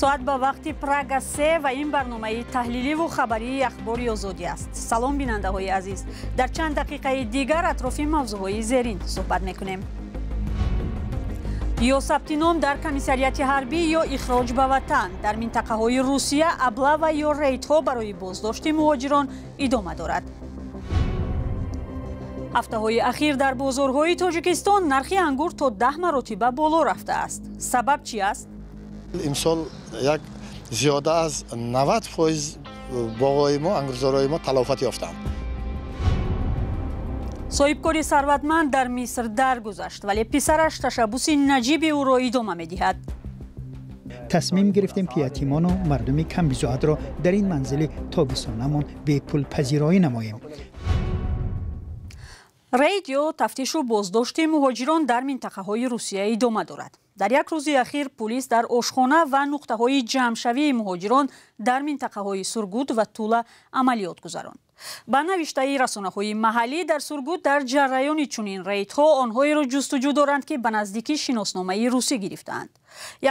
Соат ба вақти Прага 3 ва ин барномаи таҳлиливу хабарии Ахбори Озодӣ аст. Салом, бинандаҳои азиз. Дар чанд дақиқаи дигар атрофи мавзӯъҳои зерин суҳбат мекунем. Ё сабти ном дар комиссариати ҳарбӣ ё ихроҷ ба ватан. Дар минтақаҳои Русия облава ё рейдҳо барои боздошти муҳоҷирон идома дорад. Ҳафтаҳои ахир дар бозорҳои Тоҷикистон нархи ангур то 10 маротиба боло рафтааст. Сабаб чи аст? Имсол як зиёда аз 90% боғҳои мо, ангурзорҳои мо талофат ёфтанд. Соҳибкори сарватманд дар Миср даргузашт, вале писараш ташаббуси наҷиби ӯро идома медиҳад. Тасмим гирифтем, ки ятимону мардуми камбизоатро дар ин манзили тобистонамон бепулпазироӣ намоем. Рейд ё тафтишу боздошти муҳоҷирон дар минтақаҳои Русия идома дорад. Дар як рӯзи ахир пулис дар ошхона ва нуқтаҳои ҷамъшавии муҳоҷирон дар минтақаҳои Сургут ва Тула амалиёт гузаронд. Ба навиштаи расонаҳои маҳаллӣ, дар Сургут дар ҷараёни чунин рейдҳо онҳоеро ҷустуҷӯ доранд, ки ба наздикӣ шиносномаи русӣ гирифтаанд.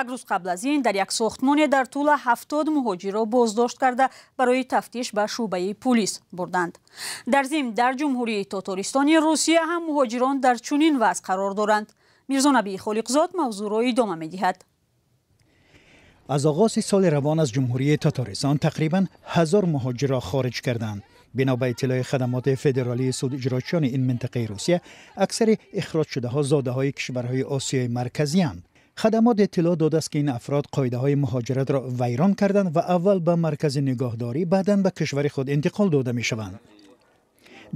Як рӯз қабл аз ин дар як сохтмоне дар Тула 70 муҳоҷирро боздошт карда, барои тафтиш ба шӯъбаи пулис бурданд. Дар зимн, дар Ҷумҳурии Тотористони Русия ҳам муҳоҷирон дар чунин вазъ қарор доранд. Мирзонабии Холиқзод мавзӯъро идома медиҳад. Аз оғози соли равон аз Ҷумҳурии Тотористон тақрибан 1000 муҳоҷирро хориҷ карданд. Бино ба иттилои хадамоти федералии судиҷрочиёни ин минтақаи Русия, аксари ихроҷшудаҳо зодаҳои кишварҳои Осиёи Марказиянд. Хадамот иттилоъ додааст, ки ин афрод қоидаҳои муҳоҷиратро вайрон карданд ва аввал ба маркази нигоҳдорӣ, баъдан ба кишвари худ интиқол дода мешаванд.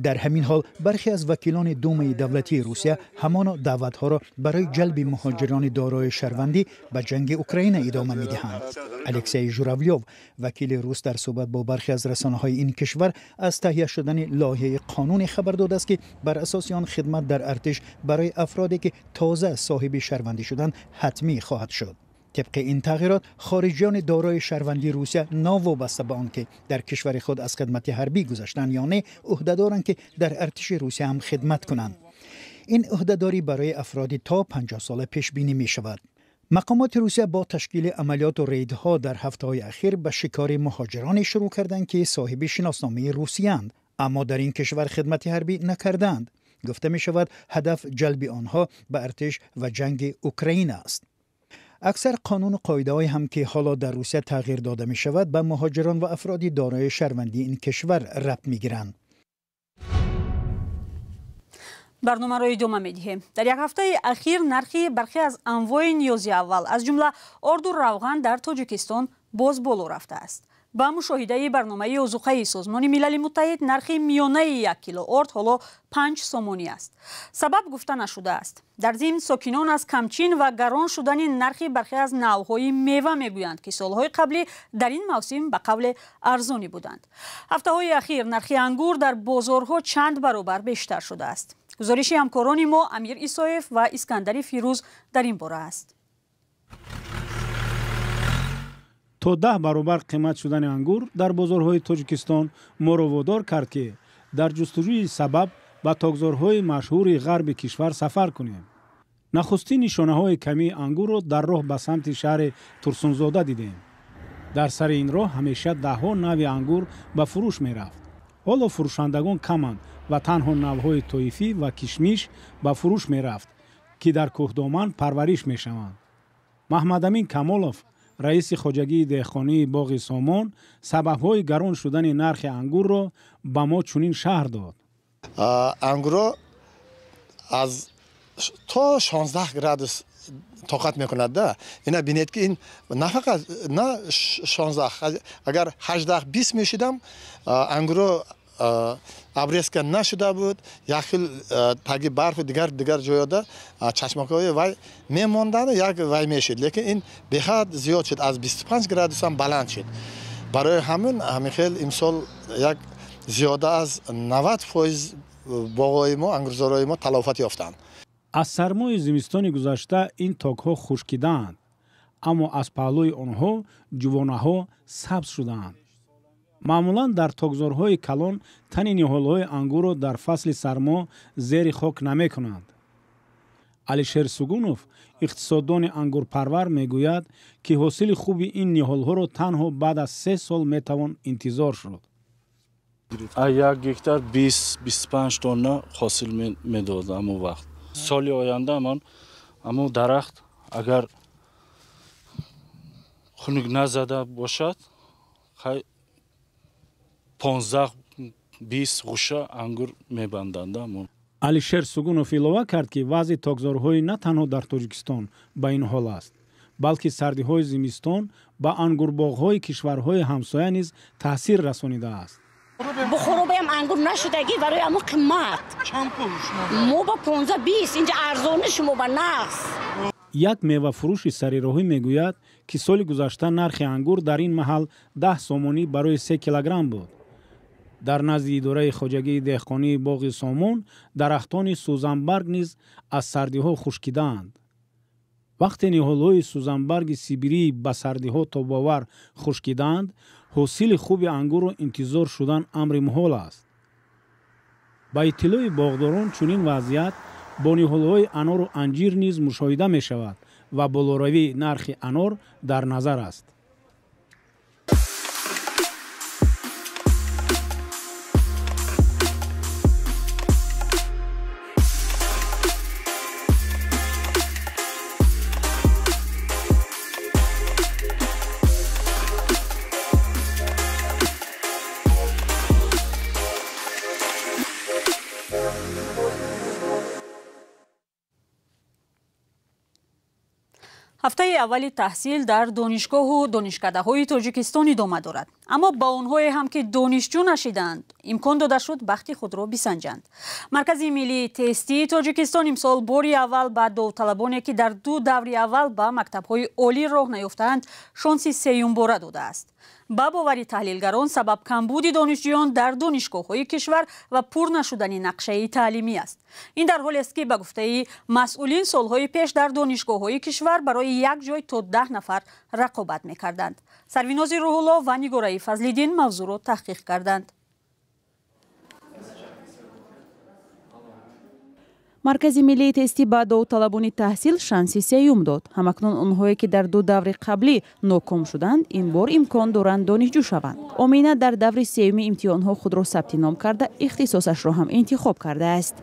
Дар ҳамин ҳол бархе аз вакилони Думаи давлатии Русия ҳамоно даъватҳоро барои ҷалби муҳоҷирони дорои шаҳрвандӣ ба ҷанги Украина идома медиҳанд. Алексей Журавлёв, вакили рус, дар суҳбат бо бархе аз расонаҳои ин кишвар аз таҳия шудани лоиҳаи қонуне хабар додааст, ки бар асоси он хидмат дар артиш барои афроде, ки тоза соҳиби шаҳрвандӣ шуданд, ҳатмӣ хоҳад шуд. Тибқи ин тағйирот, хориҷиёни дорои шаҳрвандии Русия, новобаста ба он ки дар кишвари худ аз хидмати ҳарбӣ гузаштанд ё не, ӯҳдадоранд, ки дар артиши Русия ҳам хидмат кунанд. Ин ӯҳдадорӣ барои афроди то 50 сола пешбинӣ мешавад. Мақомоти Русия бо ташкили амалиёту рейдҳо дар ҳафтаҳои ахир ба шикори муҳоҷироне шурӯъ карданд, ки соҳиби шиносномаи русиянд, аммо дар ин кишвар хидмати ҳарбӣ накардаанд. Гуфта мешавад, ҳадаф ҷалби онҳо ба артиш ва ҷанги Украина аст. Аксар қонуну қоидаҳое ҳам, ки ҳоло дар Русия тағйир дода мешавад, ба муҳоҷирон ва афроди дорои шаҳрвандии ин кишвар рабт мегиранд. Барномаро идома медиҳем. Дар як ҳафтаи ахир нархи бархе аз анвои ниёзи аввал, аз ҷумла орду равған, дар Тоҷикистон боз боло рафтааст. Ба мушоҳидаи барномаи озуқаи Созмони Милали Муттаҳид, нархи миёнаи 1 кило орд ҳоло 5 сомонӣ аст. Сабаб гуфта нашудааст. Дар зимн, сокинон аз камчин ва гарон шудани нархи бархе аз навъҳои мева мегӯянд, ки солҳои қаблӣ дар ин мавсим ба қавле арзонӣ буданд. Ҳафтаҳои ахир нархи ангур дар бозорҳо чанд баробар бештар шудааст. Гузориши ҳамкорони мо Амир Исоев ва Искандари Фирӯз дар ин бора аст. То 10 баробар қимат шудани ангур дар бозорҳои Тоҷикистон моро водор кард, ки дар ҷустуҷӯи сабаб ба токзорҳои машҳури ғарби кишвар сафар кунем. Нахустин нишонаҳои камии ангурро дар роҳ ба самти шаҳри Турсунзода дидем. Дар сари ин роҳ ҳамеша даҳҳо нави ангур ба фурӯш мерафт. Ҳоло фурӯшандагон каманд ва танҳо навъҳои тоифӣ ва кишмиш ба фурӯш мерафт, ки дар кӯҳдоман парвариш мешаванд. Маҳмадамин Камолов, раиси хоҷагии деҳқонии боғи Сомон, сабабҳои гарон шудани нархи ангурро ба мо чунин шарҳ дод. Ангурро аз то 16 градус тоқат мекунад. Да, ина бинед, ки ин на фақат на 16, агар 18, 20 мешидам, ангурро обрезка нашуда буд, як хел таги барфу дигар дигар ҷоёда чашмакҳои вай мемондану як вай мешид, лекин ин беҳад зиёд шуд, аз 25 градусам баланд шуд. Барои ҳамин ҳамин хел имсол як зиёда аз 90% боғҳои мо, ангурзорҳои мо талофат ёфтанд. Аз сармои зимистони гузашта ин токҳо хушкидаанд, аммо аз паҳлӯи онҳо ҷувонаҳо сабз шудаанд. Маъмулан дар токзорҳои калон тани ниҳолҳои ангурро дар фасли сармо зери хок намекунанд. Алишер Сугунов, иқтисоддони ангурпарвар, мегӯяд, ки ҳосили хуби ин ниҳолҳоро танҳо баъд аз 3 сол метавон интизор шуд. Як гектар 20-25 тонна ҳосил медод ҳамон вақт. Соли оянда ҳамон дарахт агар хунук назада бошад, 15-20 ғӯша ангур мебанданд. Алишер Сугунов илова кард, ки вазъи токзорҳои на танҳо дар Тоҷикистон ба ин ҳол аст, балки сардиҳои зимистон ба ангурбоғҳои кишварҳои ҳамсоя низ таъсир расонидааст. Бухоробаям ангур нашудагӣ барои ҳамон қимат. Мо ба 15-20, инҷа арзони шумо ба нақс. Як мевафурӯши сарироҳӣ мегӯяд, ки соли гузашта нархи ангур дар ин маҳал 10 сомонӣ барои 3 килограмм буд. Дар назди идораи хоҷагии деҳқонии боғи Сомон дарахтони сӯзанбарг низ аз сардиҳо хушкидаанд. Вақте ниҳолҳои сӯзанбарги сибирӣ ба сардиҳо тобовар хушкидаанд, ҳосили хуби ангурро интизор шудан амри муҳол аст. Ба иттилои боғдорон, чунин вазъият бо ниҳолҳои анору анҷир низ мушоҳида мешавад ва болоравии нархи анор дар назар аст. Ҳафтаи аввали таҳсил дар донишгоҳу донишкадаҳои Тоҷикистон идома дорад. Аммо ба онҳое ҳам ки донишҷӯ нашидаанд, имкон дода шуд бахти худро бисанҷанд. Маркази миллии тестии Тоҷикистон имсол бори аввал ба довталабоне, ки дар 2 даври аввал ба мактабҳои олӣ роҳ наёфтаанд, шонси сеюмбора додааст. Ба бовари таҳлилгарон, сабаб камбуди донишҷӯён дар донишгоҳҳои кишвар ва пур нашудани нақшаи таълимӣ аст. Ин дар ҳолест, ки ба гуфтаи масъулин, солҳои пеш дар донишгоҳҳои кишвар барои як ҷой то 10 нафар рақобат мекарданд. Сарвинози Рӯҳулло ва Нигораи Фазлиддин мавзӯъро таҳқиқ карданд. Маркази миллии тестӣ ба довталабони таҳсил шанси сеюм дод. Ҳамакнун онҳое, ки дар 2 даври қаблӣ ноком шуданд, ин бор имкон доранд донишҷӯ шаванд. Омина дар даври сеюми имтиҳонҳо худро сабти ном карда, ихтисосашро ҳам интихоб кардааст.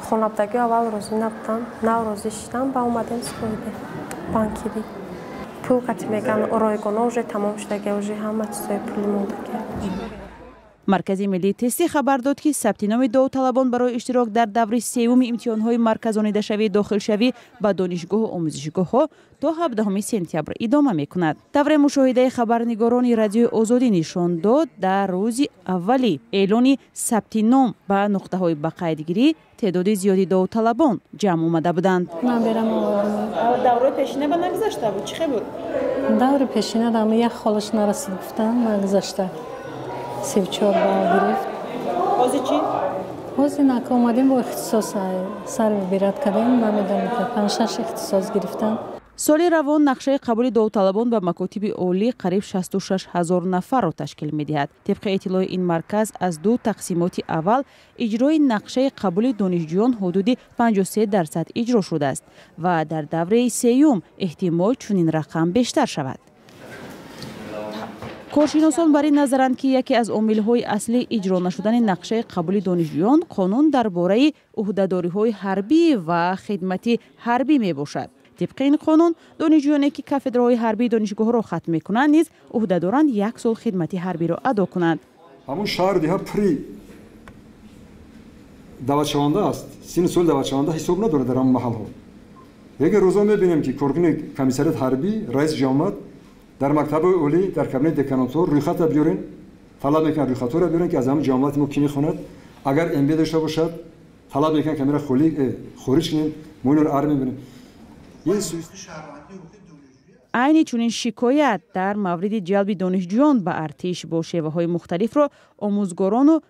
Хонабдагӣ аввал розӣ набудам, нав розӣ шудам, ба омадем супоридем банкири. Пул қати меган ройгоно уже тамом шудаги, уже ҳама чизои пули мондаги. Маркази миллии тестӣ хабар дод, ки сабти номи довталабон барои иштирок дар даври сеюми имтиҳонҳои марказонидашавии дохилшавӣ ба донишгоҳу омӯзишгоҳҳо то 17 сентябр идома мекунад. Тавре мушоҳидаи хабарнигорони Радиои Озодӣ нишон дод, дар рӯзи аввали эълони сабти ном ба нуқтаҳои бақайдгирӣ теъдоди зиёди довталабон ҷамъ омада буданд. Даврои пешина ба нагузашта буд? Чӣ хел буд? Даври пешина як холаш нарасид гуфтан, нагузашта. 34 балл гирифт. Ҳозир чӣ? Ҳозир нака омадем бо ихтисос сар вибират кардем, намедонем, 5-6 ихтисос гирифтам. Соли равон нақшаи қабули довталабон ба макотиби олӣ қариб 66 ҳазор нафарро ташкил медиҳад. Тибқи иттилои ин марказ, аз 2 тақсимоти аввал иҷрои нақшаи қабули донишҷӯён ҳудуди 53% иҷро шудааст ва дар давраи сеюм эҳтимол чунин рақам бештар шавад. Коршиносон бар ин назаранд, ки яке аз омилҳои аслии иҷро нашудани нақшаи қабули донишҷӯён қонун дар бораи ӯҳдадориҳои ҳарбӣ ва хидмати ҳарбӣ мебошад. Тибқи ин қонун, донишҷӯёне, ки кафедраҳои ҳарбии донишгоҳро хатм мекунанд, низ ӯҳдадоранд 1 сол хидмати ҳарбиро адо кунанд. Ҳамун шаҳр диҳа пури даъватшаванда аст, синну соли даъватшаванда ҳисоб надорад дар ҳамон маҳалҳо. Лекин рӯзо мебинем, ки коркуни комиссарият ҳарбӣ, раиси ҷамоат дар мактабҳои олӣ, дар кабинети деканотҳо рӯйхатро биёрен, талаб мекунанд рӯйхатҳоро биёрен, ки аз ҳамон ҷамоати мо кӣ мехонад. Агар МБ дошта бошад, талаб мекунанд камера хориҷ кунем, мо инро ар мебинем. Айни чунин шикоят дар мавриди ҷалби донишҷӯён ба артиш бо шеваҳои мухталифро омӯзгорону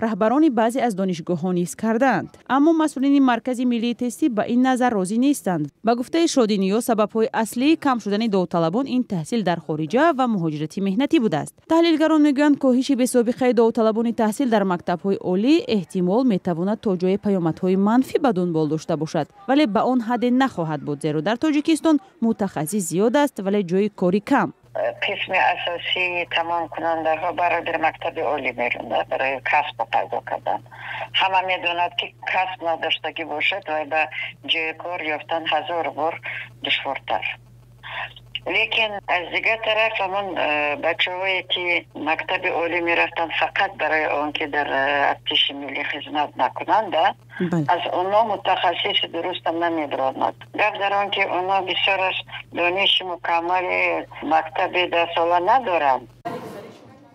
Раҳбарони баъзе аз донишгоҳҳо низ кардаанд. Аммо масъулини Маркази миллии тестӣ ба ин назар розӣ нестанд. Ба гуфтаи Шодиниё, сабабҳои аслии кам шудани довталабон ин таҳсил дар хориҷа ва муҳоҷирати меҳнатӣ будааст. Таҳлилгарон мегӯянд, коҳиши бесобиқаи довталабони таҳсил дар мактабҳои олӣ эҳтимол метавонад то ҷое паёмадҳои манфӣ ба дунбол дошта бошад, вале ба он ҳадде нахоҳад буд, зеро дар Тоҷикистон мутахассис зиёд аст, вале ҷои кори кам. Қисми асосии тамомкунандаҳо барои мактаби олӣ мераванд, барои касб пайдо кардан. Ҳама медонад, ки касб надоштагӣ бошад ва ба ҷои кор ёфтан ҳазор бор душвортар. Лекин аз дигар тараф, ҳамон бачаҳое ки мактаби олӣ мерафтанд фақат барои он ки дар артиши миллӣ хизмат накунанд, аз онҳо мутахассиси дурустам намебаромад. Гап дар он ки онҳо бисёраш дониши мукаммали мактаби даҳсола надоранд.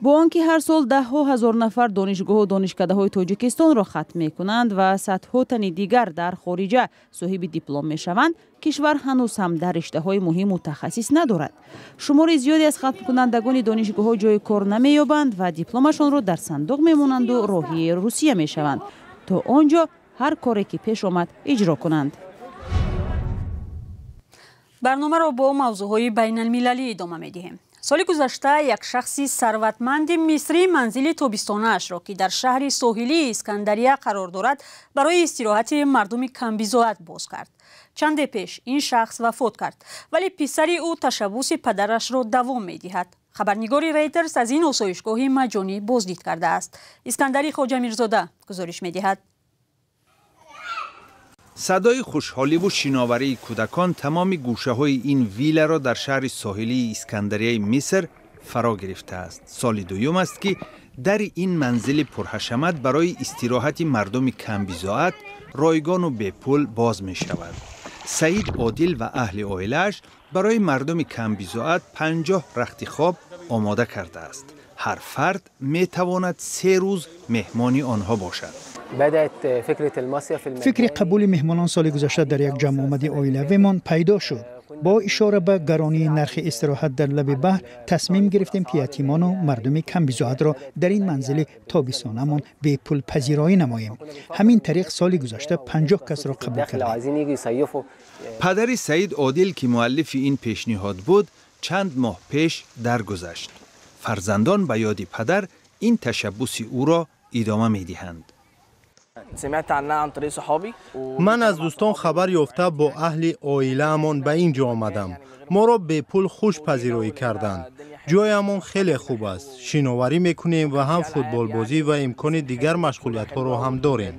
Бо он ки ҳар сол даҳҳо ҳазор нафар донишгоҳу донишкадаҳои Тоҷикистонро хатм мекунанд ва садҳо тани дигар дар хориҷа соҳиби диплом мешаванд, кишвар ҳанӯз ҳам дар риштаҳои муҳим мутахассис надорад. Шумори зиёде аз хатмкунандагони донишгоҳҳо ҷои кор намеёбанд ва дипломашонро дар сандуқ мемонанду роҳии Русия мешаванд, то он ҷо ҳар коре ки пеш омад иҷро кунанд. Барномаро бо мавзӯъҳои байналмилалӣ идома медиҳем. Соли гузашта як шахси сарватманди мисрӣ манзили тобистонаашро, ки дар шаҳри соҳилии Искандария қарор дорад, барои истироҳати мардуми камбизоат боз кард. Чанде пеш ин шахс вафот кард, вале писари ӯ ташаббуси падарашро давом медиҳад. Хабарнигори Рейтерс аз ин осоишгоҳи маҷонӣ боздид кардааст. Искандари Хоҷамирзода гузориш медиҳад. Садои хушҳоливу шиноварии кӯдакон тамоми гӯшаҳои ин вилларо дар шаҳри соҳилии Искандарияи Миср фаро гирифтааст. Соли дуюм аст, ки дари ин манзили пурҳашамат барои истироҳати мардуми камбизоат ройгону бепул боз мешавад. Саид Одил ва аҳли оилааш барои мардуми камбизоат 50 рахти хоб омода кардааст. Ҳар фард метавонад 3 рӯз меҳмони онҳо бошад. Фикри қабули меҳмонон соли гузашта дар як ҷамъомади оилавимон пайдо шуд. Бо ишора ба гаронии нархи истироҳат дар лаби баҳр тасмим гирифтем, ки ятимону мардуми камбизоатро дар ин манзили тобистонамон бепул пазироӣ намоем. Ҳамин тариқ соли гузашта 50 касро қабул кардем. Падари Саид Одил, ки муаллифи ин пешниҳод буд, чанд моҳ пеш даргузашт. Фарзандон ба ёди падар ин ташаббуси ӯро идома медиҳанд. Ман аз дӯстон хабар ёфта бо аҳли оилаамон ба ин ҷо омадам. Моро бепул хуш пазироӣ карданд. Ҷоямон хеле хуб аст. Шиноварӣ мекунем ва ҳам футболбозӣ ва имкони дигар машғулиятҳоро ҳам дорем.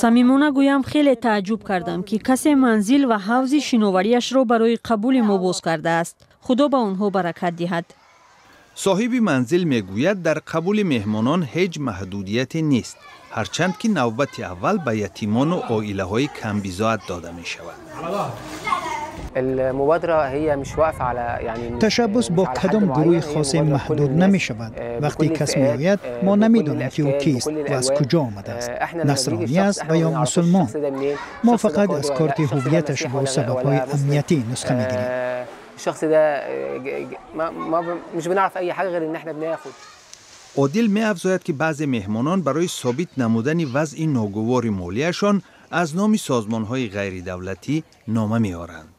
Самимона гӯям, хеле тааҷҷуб кардам, ки касе манзил ва ҳавзи шиноварияшро барои қабули мо боз кардааст. Худо ба онҳо баракат диҳад. Соҳиби манзил мегӯяд, дар қабули меҳмонон ҳеҷ маҳдудияте нест, ҳарчанд ки навбати аввал ба ятимону оилаҳои камбизоат дода мешавад. Ташаббус бо кадом гурӯҳи хосе маҳдуд намешавад. Вақте кас меояд, мо намедонем, ки ӯ кист ва аз куҷо омадааст, насронӣ аст ва ё мусулмон. Мо фақат аз корти ҳувияташ бо сабабҳои амниятӣ нусха мегирем. الشخص ده ما مش بنعرف اي حاجه غير ان احنا بناخد. Одил меафзояд, ки баъзе меҳмонон барои собит намудани вазъи ногувори молияшон аз номи созмонҳои ғайридавлатӣ нома меоранд.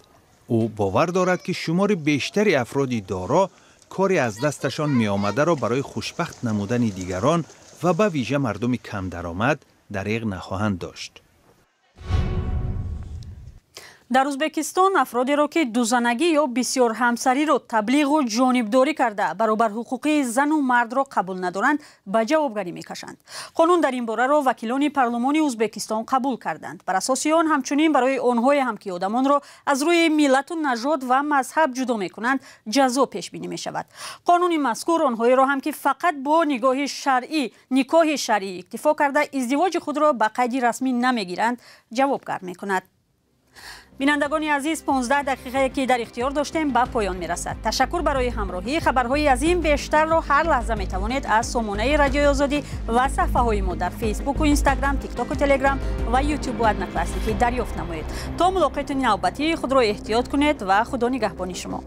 Ӯ бовар дорад, ки шумори бештари афроди доро кори аз дасташон меомадаро барои хушбахт намудани дигарон ва ба вижа мардуми камдаромад дареғ нахоҳанд дошт. Дар Ӯзбекистон афродеро, ки дузанагӣ ё бисёрҳамсариро таблиғу ҷонибдорӣ карда баробарҳуқуқии зану мардро қабул надоранд, ба ҷавобгарӣ мекашанд. Қонун дар ин бораро вакилони парлумони Ӯзбекистон қабул карданд. Бар асоси он ҳамчунин барои онҳое ҳам, ки одамонро аз рӯи миллату нажод ва мазҳаб ҷудо мекунанд, ҷазо пешбинӣ мешавад. Қонуни мазкур онҳоеро ҳам, ки фақат бо нигоҳи шаръӣ никоҳи шаръӣ иктифо карда издивоҷи худро ба қайди расмӣ намегиранд, ҷавобгар мекунад. Бинандагони азиз, 15 дақиқае ки дар ихтиёр доштем ба поён мерасад. Ташаккур барои ҳамроҳӣ. Хабарҳои аз ин бештарро ҳар лаҳза метавонед аз сомонаи Радиои Озодӣ ва саҳфаҳои мо дар Фейсбуку Инстаграм, Тиктоку Телеграм ва Ютубу Одноклассники дарёфт намоед. То мулоқоти навбатӣ худро эҳтиёт кунед ва Худо нигаҳбони шумо.